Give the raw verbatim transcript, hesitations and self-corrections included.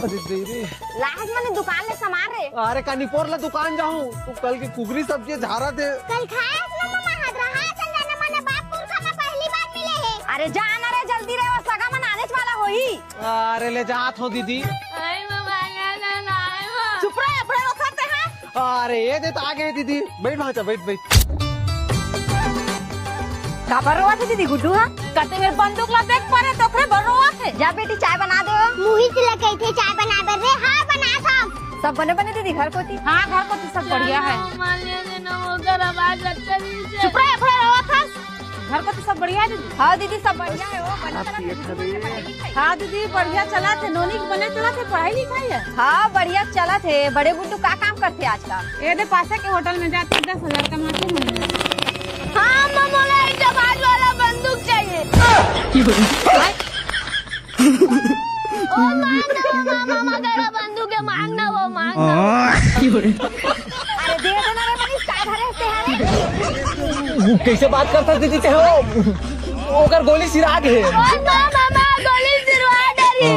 अरे दे रे। लाहस मने दुकान ले सामान रे। अरे का निपोर ला दुकान जाहूं? तू कल के कुकरी सब्जी झारा दे। कल खाए हस ना ममा हाथ रहा, संजना मने बाप पुरखा में पहली बार मिले हे। अरे जा ना रे, जल्दी रे, वो सगा मन आनेच वाला होही। अरे ले जात हो दीदी। आए ममा, ना, ना, ना, आए ममा। चुप रह, अफड़ा रखत है। अरे ये दे तो आ गए दीदी, बैठ वहाँ, बैठ बैठ। काबर रोवत हे दीदी गुड्डू हा? कते मेर बंदूक ला देख परे तोकरे बर रोवत हे। जा बेटी चाय बना दे। मुही से लगे थे चाय बना बर रे। हाँ बना था। सब बने बने दीदी घर कोती? हाँ घर कोती सब बढ़िया है। मान ले ना वो घर आवाज अच्छा नहीं से। चुप रह, अफड़ा रोवत हस। घर कोती सब बढ़िया है दीदी? हाँ दीदी सब बढ़िया है। वो बने चला थे, दीदी, पढ़ाई लिखाई। हाँ दीदी बढ़िया चला थे, नोनी के बने चला थे पढ़ाई लिखाई है। हाँ बढ़िया चला थे। बड़े गुड्डू का काम करते आजकल? ये दे पासे के होटल में जाते दस हजार कमाते हैं। हाँ, अम्मा, मोला एक जहाज वाला बंदूक चाहिए। ओ, मांग ना वो, मामा, मामा, गड़ा बंदूक है, मांग ना वो, मांग ना वो। अरे, दे देना रे मनीष, का धरे हस ते हा? वो कैसे बात करता दीदी ते हो? ओकर गोली सिरा गे। ओ, मामा, मामा, गोली सिरवा डरी।